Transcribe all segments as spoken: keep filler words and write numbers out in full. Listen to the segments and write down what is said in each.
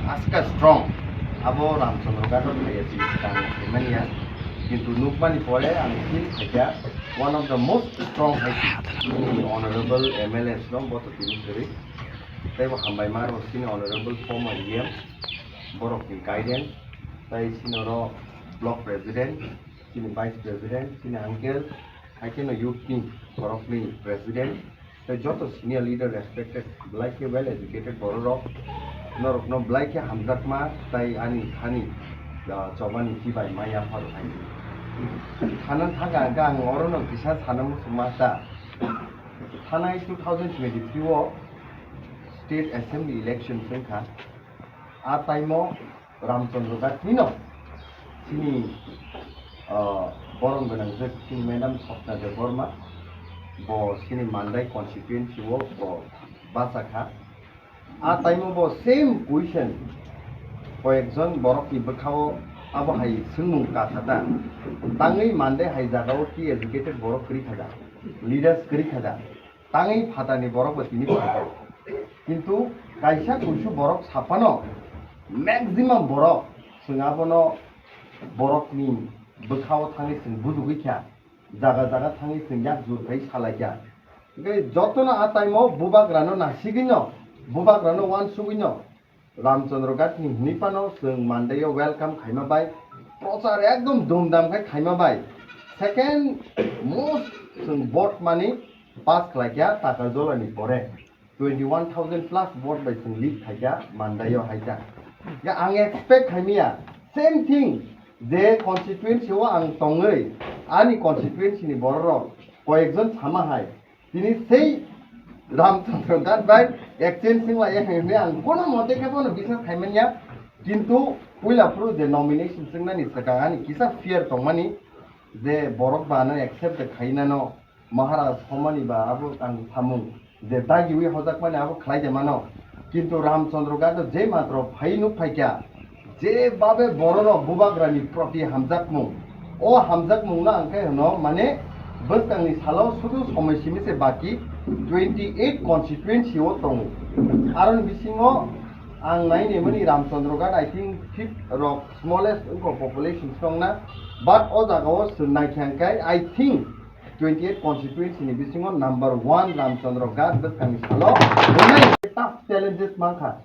Aska strong, abo Ramchandra Ghat o phaiya chini swkang phaimani ya. Kintu nukmani pore ang feel khaikha one of the most strong hai chini honorable M L As no bo to tini kwrwi. Tei bo hambai ma rw chini honorable former E M, borok ni guidance, tei chini oro block president, chini vice president, chini uncle, hai kheno youth ni borok ni president, tei joto senior leader, respected, belai khe well educated borok rok, norok no belai khe hamjakma, tei ani thani, ah, chobani chibai maya pharo hai. Thana thaka ang, ang oro no kisa sana muchungma ta. Thanai two thousand twenty-three o state assembly election wngkha. A time o Ramchandra Ghat ni no chini, ah, borom gwnang je chini madam Swapna Debbarma, bo chini Mandai constituency o bo basa kha. A time o bo same question koyekjon borok ni bwkha o abo hai swngmung ka kha ta. Tangwi Mandai hai jaga o ki educated borok kwrwi kha da, leaders kwrwi kha da. Tangwi phatarni borok bo tini phatar. Kintu kaisa kuisu borok saphano maximum borok chwng abono borokni bwkhao thangwi chwng bujugwi kha, jaga jaga thangwi chwng yak jur khai salai kha. Hwnkhe jotono a time o bubagrano nasigwino, bubagrano uansugwino, Ramchandra Ghat ni hwnwi phano chwng Mandai o welcome khaima bai, prochar ekdom dhumdham khai khaima bai, second most chwng vote mani pass khlai kha Takarjola ni pore, twenty one thousand plus vote bai chwng lead khai kha Mandai o hai ta. Ya ang expect khai maya, same thing, je constituency o ang tongwi ani constituency ni borok rok koyekjon sama hai, tini sei Ramchandra Ghat bai exchange wng lai ya hwnwi ang kono mote khe bono biswas khai manya. Kintu puila phuru je nomination chwngnani swkang ani kisa fear tongmani je borok ba ano accept de khai nano, Maharaj homani ba abo ang samung je dagiwi hojakmani abo khlai de mano. Kintu Ramchandra Ghat je matro phai nuk phai kha, je babe bororok bubagrani proti hamjakmung, o hamjakmungno ang khe hwno, mane, bwskangni salo sudu somoi simi se baki twenty eight constituency o tongo. Aroni bisingo ang naini mani Ramchandra Ghat, I think, fifth rok smallest wngkha population se wngna, but o jaga o chwng naikha hwnkhe, I think, twenty eight constituency ni bisingo number one Ramchandra Ghat bwskangni salo belai tough challenges mankha.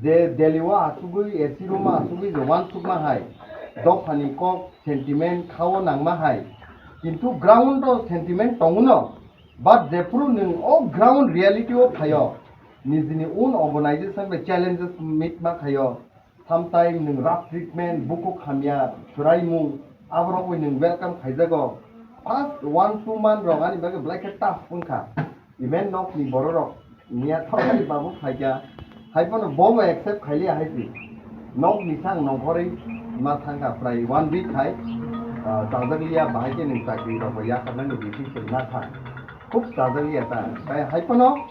Je Delhi o achugwi, A C room o achugwi je uansukma hai, dophani kok sentiment khao nangma hai, kintu ground o sentiment tongo no, but jephuru nwng o ground reality o phaio, nijini own organization bai challenges meet ma khaio, sometime nwng rough treatment, bukhuk hamya, swraimung, aborok bai nwng welcome khaijago. First one two month rok ani bagwi belai khe tough wngkha. Even nokni bororok miya thokni babu phaikha, hai phano bo bo accept khailiya hai si. Nokni sang nongkhorwi ma thangkha prai one week hai, ah, chajakliya bahai khe nwng chakri rok bai yakarnani decision ma thang. Khub chajakliya ta. Tei hai phano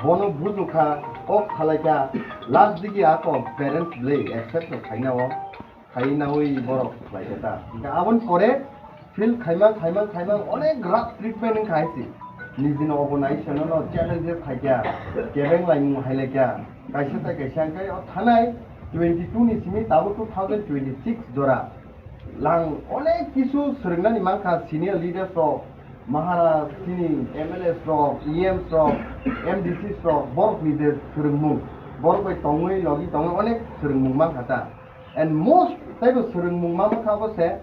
bono bujukha, kok salaikha, last digi ako parents belai accept no khaina o. Khainawi borok khlaikha ta. Hingkhe aboni pore feel khaimang, khaimang, khaimang onek rough treatment wngkha hai si. Nijini organization no challenges khaikha, kebeng laimung hailaikha. Kaisa tai kaisa hingkhe o thanai twenty two ni simi tabuk two thousand twenty six jora lang onek kisu swrwngnani mankha senior leaders rok, Maharaj, chini M L As rok, E Ms rok, M D Cs rok, borok ni je swrwngmung, borok bai tongwi logi tongwi onek swrwngmung mankha ta. And most taibo swrwngmung ma bwkha bo se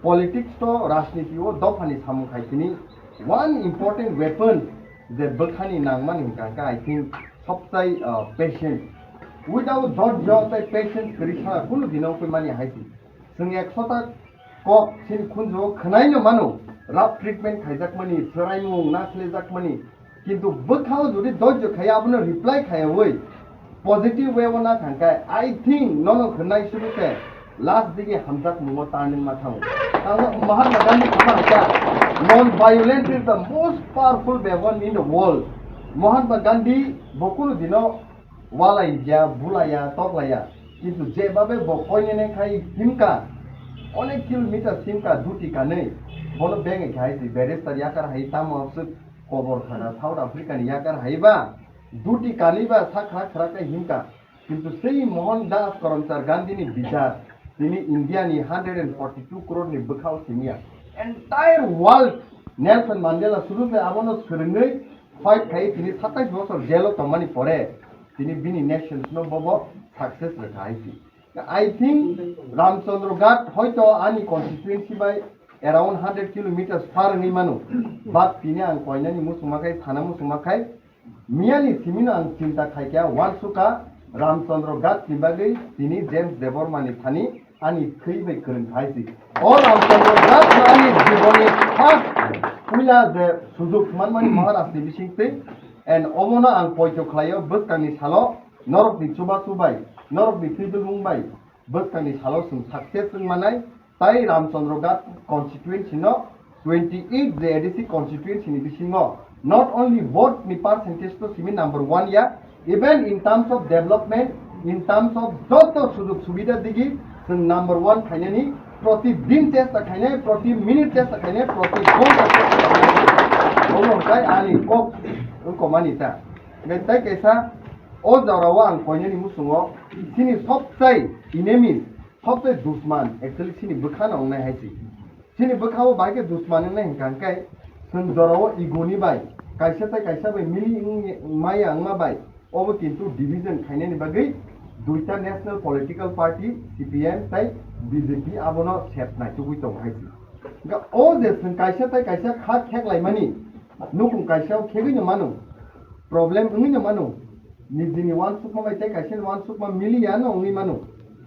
politics to rajniti o dophani samung khai tini one important weapon je bwkhani nangmani hwnkha khe I think sobchai, uh, patient. Without dhorjo tei patience kwrwi sara kunu dino wngwi mani hai si. Chwng ekso ta kok chini khunju o khwnai no mano, rough treatment khaijakmani, swraimung na khwlaijakmani, kintu bwkhao jodi dojjo khai abono reply khaiwi positive way o na thangkhe, I think nono khwnai suru se last digi hamjakmungo turning ma thango. Tamo Mahatma Gandhi sama hakha, "Non violence is the most powerful weapon in the world." Mahatma Gandhi bo kunu dino walai ya, bulai ya, toklai ya. Kintu je babe bo koinene khai himka, onek kilometer simka duti kanwi, bono beng khai si barrister yakar hai tamo absuk kobor khana South Africa ni yakar hai ba, duti kanwi ba sak khrak khrak khai himka. Kintu sei Mohan Das Karamchand Gandhi ni bichar, tini India ni hundred and forty two crore ni bwkhao simiya. Entire world Nelson Mandela sudu se abono swrwngwi fight khai tini satais bosor jail o tongmani pore tini bini nations no bobo success rwkha hai si. I think Ramchandra Ghat hoito ani constituency bai around hundred kilometers far wngwi mano, but tini ang koinani muchungma khai, sana muchungma khai, miyani simino ang chinta khaikha, wansukha Ramchandra Ghat ni bagwi tini James Debbarma ni thani ani thwi bai kwrwng khai si. O Ramchandra Ghat no ani jiboni first puila je sujuk manmani Maharaj ni bisingtwi, and omono ang poito khlaio bwskangni salo norokni chubachu bai, norokni twidulmung bai bwskangni salo chwng success wng manai, tai Ramchandra Ghat constituency no twenty eight je A D C constituency ni bisingo not only vote ni percentage to simi number one ya, even in terms of development, in terms of joto sujog subida digi chwng number one khainani proti din chesta khainai, proti minute chesta khainai, proti ghonta chesta khainai. Omo hwnkhe ani kok wngkomani ta. Hwnkhe tai kaisa o jorao ang koinani muchungo chini sobchai enemies, sobchai dusman actually chini bwkhano wngnai hai si. Chini bwkhao bai khe dusman wngnai hwnkha hwnkhe chwng jorao ego ni bai, kaisa tai kaisa bai mili wng maya wngma bai, obo kintu division khainani bagwi duita national political party C P M tai B J P abono sep naitugwi tongo hai si. Hwnkhe o je chwng kaisa tai kaisa kha kheklaimani, nukung kaisa o khegwi no mano, problem wngwi no mano, nijini wansukma bai tai kaisa ni wansukma mili ya no wngwi mano.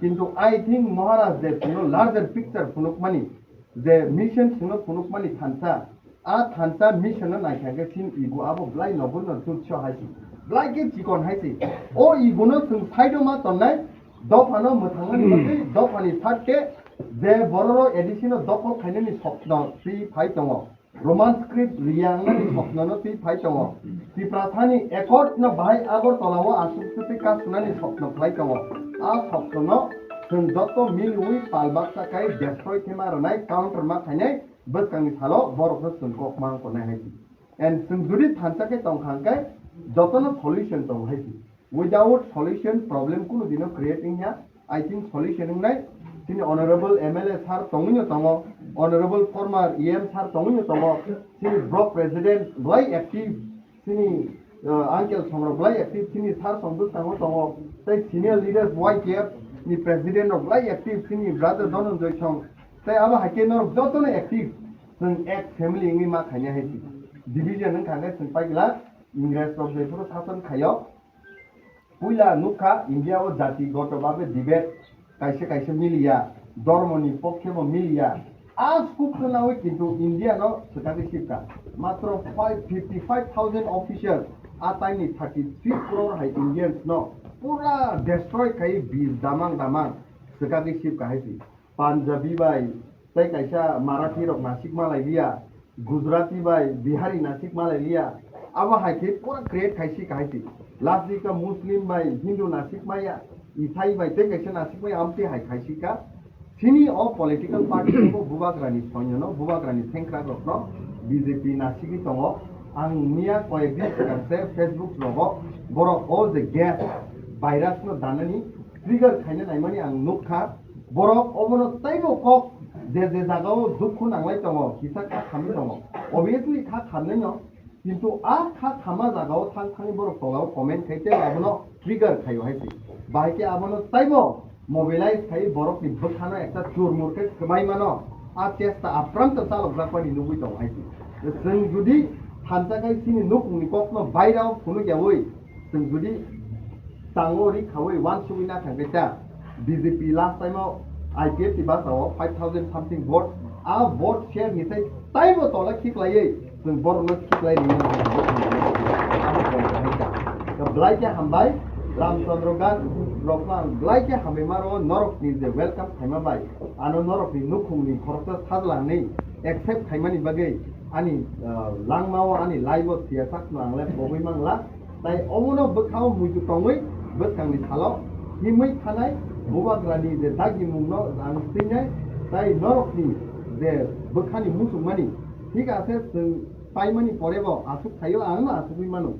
Kintu I think Maharaj je chwngno larger picture phunukmani, je mission chwngno phunukmani thansa, a thansa mission no naikha hwnkhe chini ego abo belai nogo no tutsyo hai si, belai khe chikon hai si. O ego no chwng side o ma tonnai, dopha no mwthangmani bagwi dopha ni side khe je borok rok A D C no dokol khainani sopno twi phai tongo. Roman script riya wngnani sopnono twi phai tongo. Tiprasani accord no bahai Agartala o aswk swtwi kasunani sopno khlai tongo. A sopnono chwng joto miliwi pal baksa khai destroy khe ma rwnai, counter ma khainai, bwskangni salo borokno chwng kok ma wngkha nai hai si. And chwng jodi thansa khe tongkha hwnkhe jotono solution tongo hai si. Without solution problem kunu dino create wngya. I think solution wngnai. Chini honorable M L A sir tongwino tongo, honorable former E M sir tongwino tongo, chini block president belai active, chini, uh, uncle songrok belai active, chini sir song bwskango tongo, tei senior leaders Y T F ni president rok belai active, chini brother Dhananjay song, tei abo hai khe norok jotono active. Chwng ek family wngwi ma khaina hai si. Division wngkha hwnkhe chwng paigla Ingres rok jephuru sason khaio. Puila nukha India o jati goto babe debate, kaisa kaisa miliya, dhormo ni pokhe bo miliya. A sukuk khwnawi kintu India no swkagwi sipka. Matro five, fifty five thousand officials, a taini thirty three crore hai Indians no pura destroy khai bis damang damang swkagwi sipka hai si. Punjabi bai tei kaisa Marathi rok nasik malai liya, Gujarati bai Bihari nasik malai liya. Abo hai khe pura create khai si kahai si. Last week o Muslim bai Hindu nasik maya, Isai bai tei kaisa nasik maya, amtwi hai khai si ka. Chini o political party bo bubagrani soinyo no, bubagrani sengkrak rok no B J P nasigwi tongo. Ang miya koyek din swkang se Facebook rogo borok o je gas virus no danani trigger khaina naimani ang nukha. Borok obono taibo kok je je jagao dukhu nanglai tongo, kisa kha khamwi tongo. Obviously kha khamnaino, kintu a kha khama jagao thang thangwi borok tolao comment khai tei abono trigger khaio hai se. Bahai khe abono taibo mobilize khai borokni bwkhano ekta churmur khe swmai mano, a chesta apranto chalokjakmani nugwi tongo hai se. Chwng judi thansa khai chini nukungni kokno bairao phunukyaui, chwng judi tango ri khaui wansugwi na thangkhe ta, B J P last time o I P F ni basa o five thousand something vote, a vote share ni sai taibo tola khiklaiwi chwng borokno khiklai rwna belai khe hambai. Ramchandra Ghat rokno ang belai khe hambai maro, norokni je welcome khaima bai ano norokni nukhungni khoroksa sajla hwnwi accept khaimani bagwi ani, ah, langmao ani life o siyasakno ang le pogwi mangla. Tai omono bwkhao muitu tongwi bwskangni salo himwi thanai bubagrani je dagimungno rang swinai, tai norokni je bwkhani muchungmani, thik ase chwng paimani porebo aswk thaio, angno aswkwi mano.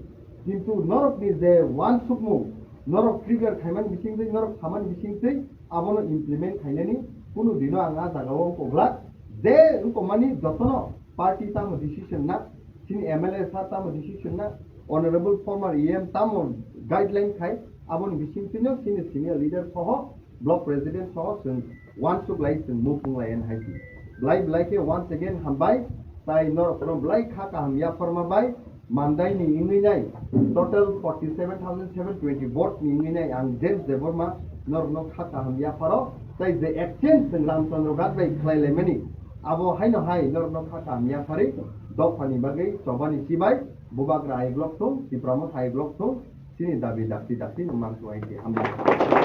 Kintu norokni je wansukmung, Norok trigger khaimani bisingtwi, norok samani bisingtwi abono implement khainani kunu dino ang a jagao wngkok glak. Je wngkokmani jotono party tamo decision na, chini M L A sir tamo decision na, honorable former E M tamo guideline khai, aboni bisingtwino chini senior leader soho, block president soho chwng uansuk lai chwng move wng lai hai di. Belai belai khe once again hambai, tai norok no belai kha kaham yapharma bai, Mandai ni wngwi nai total forty seven thousand seven twenty vote ni wngwi nai ang James Debbarma norok no kha kaham yapharo, tai je exchange chwng Ramchandra Ghat bai khlai laimani, abo haino hai norok no kha kaham yapharwi dopha ni bagwi chobani chibai, Bubagra ayuk lok thung, Tipra Motha ayuk lok thung, chini dabi dakti dakti no mang thung hai di. Hambai.